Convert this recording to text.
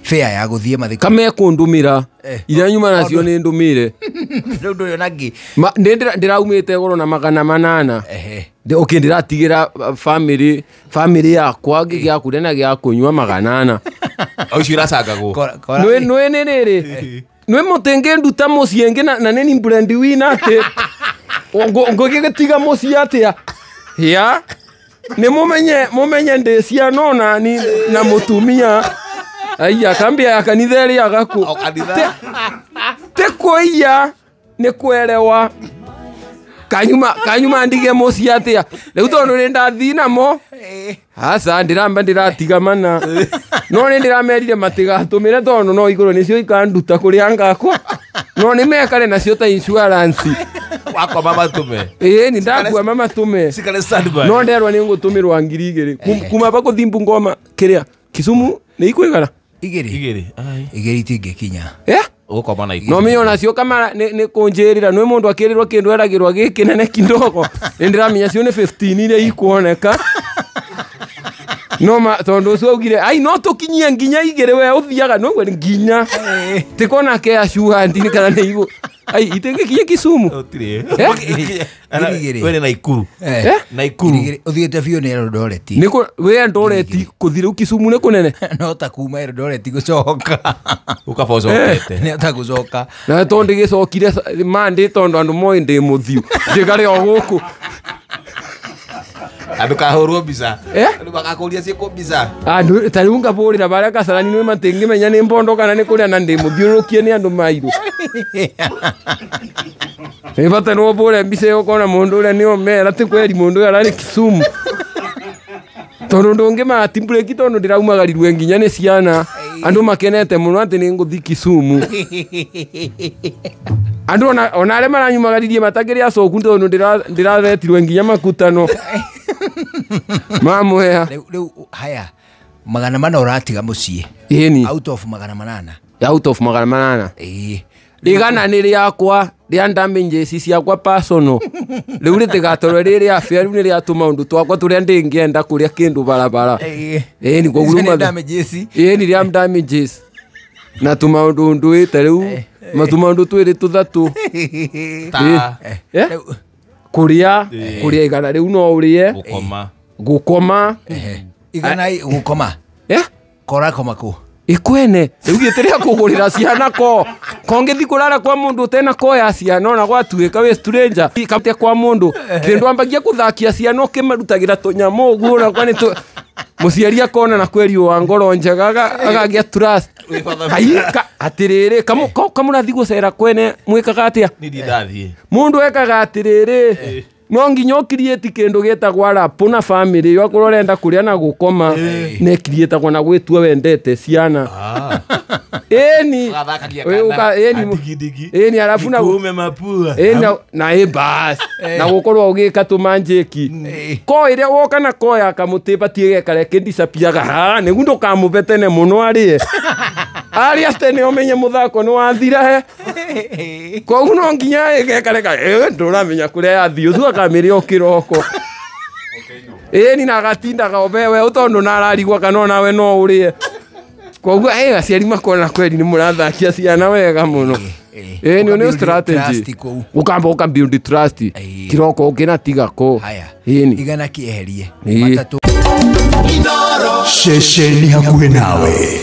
Fare ya guthie mathiko kame kundumira ira nyuma nacio ni ndumire riu nduri onangi ndiraumite goro na 800. Okay, ndiratigira family yakwa gĩa kũrĩa na gĩa kũnyua 800. Ucio iracangagwo nwe nĩ rĩrĩ nwe mũtĩngĩ nduta mũciĩ ngĩ na nĩ brand wina atĩ ngũgĩtiga mũciĩ atĩa ya nĩ mũmenye ndĩ ciana ona ni na mũtumia aiya kambia ya kanitha ĩrĩa gaku te kũiya nĩ kwerewa kanyuma ndige mũciĩ atĩa rĩu tondũ nĩ ndathiĩ namo aca ndiramba ndiratiga mana no nĩ ndĩramerire matigatũmĩre tondũ no igũrũ nĩcio ikanduta kũrĩa ngakwa no nĩ mekare nacio ta insurance wakwa matũme ĩĩ nĩ ndakua mamatũme no nderwa nĩ ngũtũmĩrwa 2000 kuma ba kũthi Bungoma kĩrĩa Kisumu nĩ ikwĩgara igĩrĩ igĩrĩ itingĩkinya ũgũkoma na no menya onacio kamara nĩ kũnjĩrĩra nĩ mũndũ akĩrĩrwo kĩndũ eragĩrwo gĩkĩnene kidogo nĩ ndĩramenya cio nĩ 15 iria ikuoneka no ma tondũ ũcio augire ai no tũkinyie nginya igĩrĩ we ũthiaga no nginya tikona ke assurance nĩ kana nĩ igũ ai itingĩkinya Kisumu ũtirĩ we Naikuru Naikuru ũthiĩte biũ nĩ Eldoret nĩ we Eldoret kũthi rĩu Kisumu nĩ kũnene no ta kuma Eldoret gũcoka ũkaba ũcokete nĩ ta gũcoka na tondũ ndĩgĩcokire Monday tondũ andũ moĩ ndĩ mũthiũ njĩkare o gũkũ andu kahurwo mbica andu magakũria ciĩkwo mbica andu ta rĩu ngabũrĩra barĩa Kasarani nĩ matingĩmenya nĩ mbondo kana nĩ kũrĩa na ndĩ mũthiũrũrũkie nĩ andũ mairũ nĩ bata no bũre mbica ĩyo ũkona mũndũ ũrĩa nĩ omera ti kweri mũndũ ũyũ ararĩ Kisumu tondũ ndũngĩmati mburĩki tondũ ndĩraumagarirwe nginya nĩ ciana andũ makenete mũno atĩ nĩ ngũthi Kisumu andũ ona arĩa maranyumagaririe matakĩrĩ acoku tondũ ndĩrathetirwe nginya makutano mamwea rĩu haya 800 ũratiga mũciĩ ĩni out of 800 out of 800 ĩĩ igana nĩ rĩakwa rĩa damages ciakwa personal rĩu rĩtigatorwo rĩ rĩa fare rĩu nĩ rĩa tũmaũndũ twakwa tũrĩa ndĩngĩenda kũrĩa kĩndũ barabara ĩni koguo nĩ damages ĩni rĩa damages na tũmaũndũ ndũĩte rĩu matũmaũndũ twĩrĩ tũthatũ kũrĩa igana rĩu no ũrĩe gũkoma igana gũkoma korakoma kũ ikwene rĩu gĩtĩrĩa kũgũrĩra ciana ko kongĩthi kũrara kwa mũndũ ũtena ko ya ciana ona gwatuĩka wĩ stranger kamte kwa mũndũ kĩndũ ambagia kũthakia ciana ũkĩmarutagĩra tũnyamũ ũguo ona kwa nĩ mũciari akona na kweri wa ngoro njega agagĩa trust atĩrĩrĩ kamũrathi gũcera kwene mwĩkaga atĩa mũndũ ekaga atĩrĩrĩ no nginya ũkiriĩti kĩndũ gĩtagwo rapu na family ĩyo akorwo ũrenda kũrĩa na gũkoma nĩ kiriĩtagwo na gwĩtua wendete ciana ĩni ĩni arabu na na ĩ bas na gũkorwo ũgĩka tũmanjĩki ko ĩrĩa woka na ko ya kamũtĩ batiĩ gekare kĩndicapiaga ha nĩguo ndũkamũbe tene mũno arĩe arĩa tene ũmenye mũthako nĩ wathira he koguo no nginya ĩgekareka ndũramenya kũrĩa yathiĩ ũcio akamĩrĩa o kĩroko ĩni na agatindaga obewe tondũ nararigwa kana onawe no ũrĩe koguo aciari makona kweri nĩ mũrathakia ciana wega mũno ĩni nĩ strategy ũkamba ũka build trust kĩroko ũkĩna tiga ko ĩni igana kĩeherie matatũ ceceni hakuhĩ nawe.